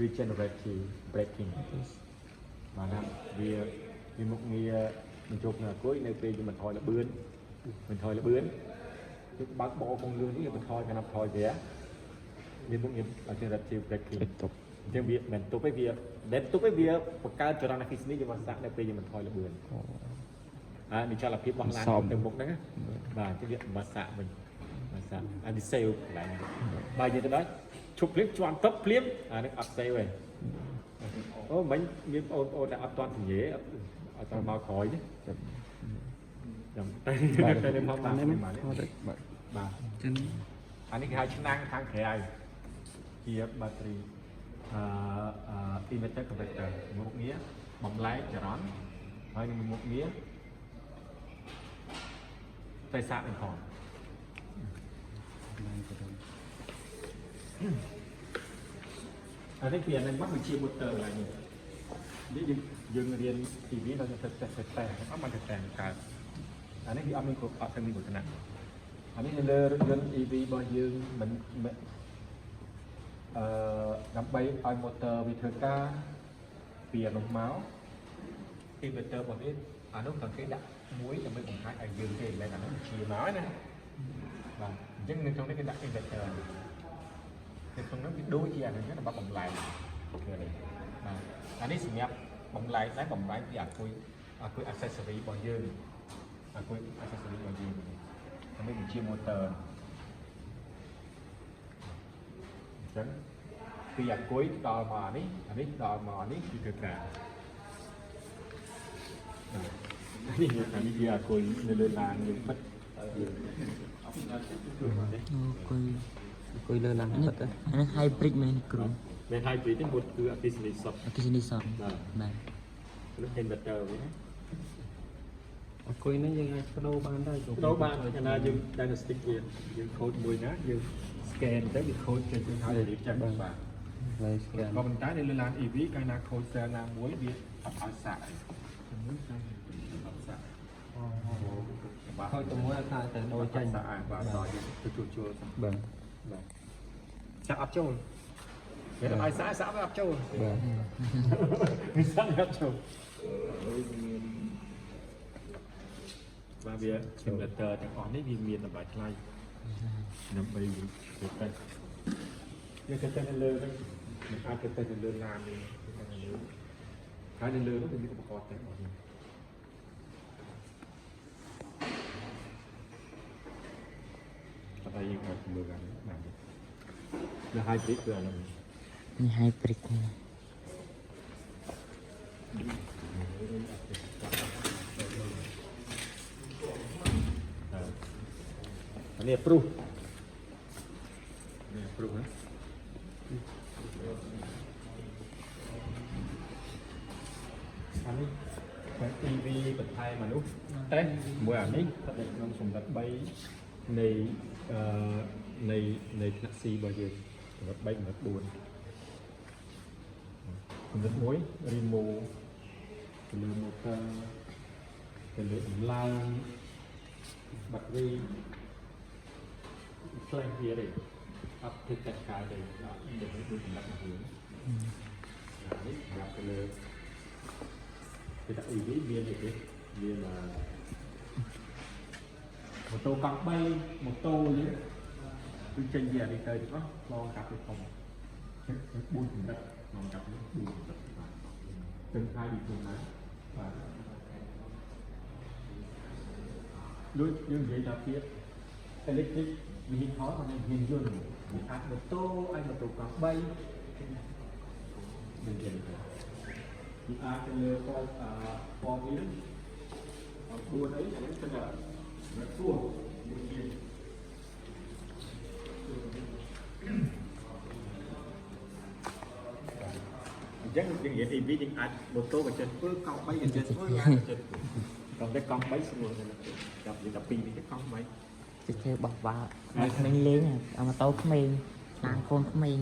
Regenerative braking បាទណាវាវាមុខងារបញ្ចូលក្នុងអាគុយនៅពេលយើងបន្ថយល្បឿនបន្ថយល្បឿនយើងបើកបោកងលឿននេះបន្ថយកាលណាបន្ថយវាមានមុខងារ regenerative braking ទុក អញ្ចឹងវាមិនទប់ទេវាមិនទប់ទេវាបង្កើតចរន្តអគ្គិសនីយើងមកសាកនៅពេលយើងបន្ថយល្បឿនអានេះចលភាពរបស់ឡានទៅមុខហ្នឹងណាបាទអញ្ចឹងវាមកសាកវិញមកសាកអានេះ save កន្លែងហ្នឹងបាទនិយាយទៅដល់ឈប់ភ្លាមជាន់ទឹកភ្លាមអានេះអត់ save ទេអូមិញមានបងប្អូនតែអត់ទាន់សញ្ញេអត់ទាន់មកក្រោយទេចាំតែតែនេះមកតាមនេះបាទ បាទ បាទ ចឹង អានេះគេហៅឆ្នាំងខាងក្រៅជាបាក់តេរីអឺអឺ inverter converter មុខងារបំលែងចរន្តហើយនឹងមុខងារតែសាកនឹងផងអានេះពីអានេះមកវាជា motor ឡើយនេះនេះយើងយើងរៀន TV ដល់ទៅតេស្តតេស្តអត់បានទៅតេស្តកើតអានេះវាអត់មានគ្រោះអត់មានគ្រោះថ្នាក់អានេះនៅលើរថយន្ត EV របស់យើងមិនមិនអឺដើម្បីឲ្យ motor វាធ្វើការពីអានោះមក inverter របស់វាអានោះក៏គេដាក់មួយដើម្បីបង្ហាញឲ្យយើងទេមិនមែនអានោះជាមកណាបាទអញ្ចឹងនៅក្នុងនេះគេដាក់ inverter នៅក្នុងនោះវាដូចជាអានោះដើម្បីបំលែងគឺនេះបាទអានេះសម្រាប់បំលែងដែរបំលែងពីអាគុយអាគុយ accessory របស់យើងអាគុយ accessory របស់យើងនេះដើម្បីបញ្ជា motor អញ្ចឹងពីអាគុយដល់មកអានេះអានេះដល់មកអានេះគឺធ្វើការ នេះអានេះវាអាគុយនៅលើឡានយើងបិទ អូគុយ អង្គុយលើឡាន អានេះ បិទទៅ អានេះ hybrid មែនគ្រូ មែន hybrid ទេមុតគឺអគ្គិសនីសុទ្ធ អគ្គិសនីសុទ្ធ បាទ បាទ នោះ inverter វិញណា អង្គុយហ្នឹងយើងអាចបដូរបានដែរគ្រូ ដូរបានកាលណាយើង diagnostic វាយើងខូចមួយណាយើង scan ទៅវាខូចចេញទៅ hybrid ចឹងបាទ ហើយ scan ក៏ប៉ុន្តែនៅលើឡាន EV កាលណាខូច cell ណាមួយវាអត់ឲ្យសាកទេអត់សាកបាទ ខូចតែមួយអត់ថាតែដូរចេញ សាកបាទដល់យើងទៅជួសជុល បាទ បាទសាកអត់ចូលវាឲ្យសាកសាកវាអត់ចូល បាទ វាសាកអត់ចូលបាទវា simulator ទាំងអស់នេះវាមានតម្លៃថ្លៃដើម្បីវាទៅយើងទៅនៅលើហ្នឹងមិនអាចទៅនៅលើឡាននេះនៅលើហើយនៅលើនោះវាមានឧបករណ៍ទាំងអស់នេះអត់តែយើងអាចមើលបានបានទេនៅ hybrid គឺអានោះ នេះ hybrid នេះ អានេះព្រុសនេះព្រុសណាអានេះបែប EV បន្ថែមមនុស្សតែមួយអានេះស្ថិតនៅក្នុងសម្រាប់3នៃអឺនៃនៃថ្នាក់ C របស់យើងសម្រាប់3កម្រិត4កម្រិត1 remove ទៅលើ motor ទៅលើដំឡើងបាក់តេរី ផ្លេសវាទេអត់ធ្វើកាត់កាយទេអត់ដូចដូចកម្រិតរបស់យើងនេះសម្រាប់ទៅលើគេថា EV មានអីគេមានអឺម៉ូតូកង់3ម៉ូតូយើងគឺចេញពីអានេះទៅទាំងអស់ឆ្លងកាត់ទៅធំ4កម្រិតឆ្លងកាត់នេះ4កម្រិតបាទទាំងខែពីខ្លួនណាបាទដូចយើងនិយាយថាពាក្យ electric vehicle มันមានយន្តវាអាចម៉ូតូអាចម៉ូតូកង់3មានទៀតវាអាចទៅលើពណ៌អឺពណ៌វា4អីអានេះគឺថារត់ពោះមួយទៀតអញ្ចឹងយើងរៀន EV យើងអាចម៉ូតូក៏ចេះធ្វើកង់3ក៏ចេះធ្វើឡានក៏ចេះធ្វើកង់តែកង់3ស្រួលណាស់ចាប់យើង12នេះទៅកង់3 ជិះធ្វើបោះវ៉ាល់ក្មេងលេងអាម៉ូតូក្មេងឡានកូនក្មេង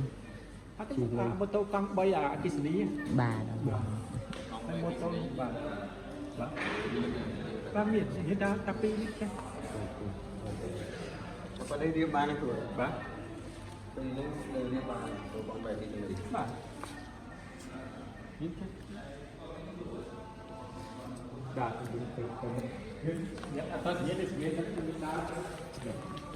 អត់ទេអាម៉ូតូកង់3អាអគ្គិសនី បាទ ហើយម៉ូតូបាទបាទបាទមាននិយាយថាពីរនេះចេះ ប៉ុន្តែរៀបបានទេគ្រូ បាទ ពេលនេះនៅរៀបបានទៅបងបែបនេះ បាទ យើងចេះដាក់យើងទៅទៅយើងអ្នកអត់ទៅនិយាយទៅនិយាយទៅដើរ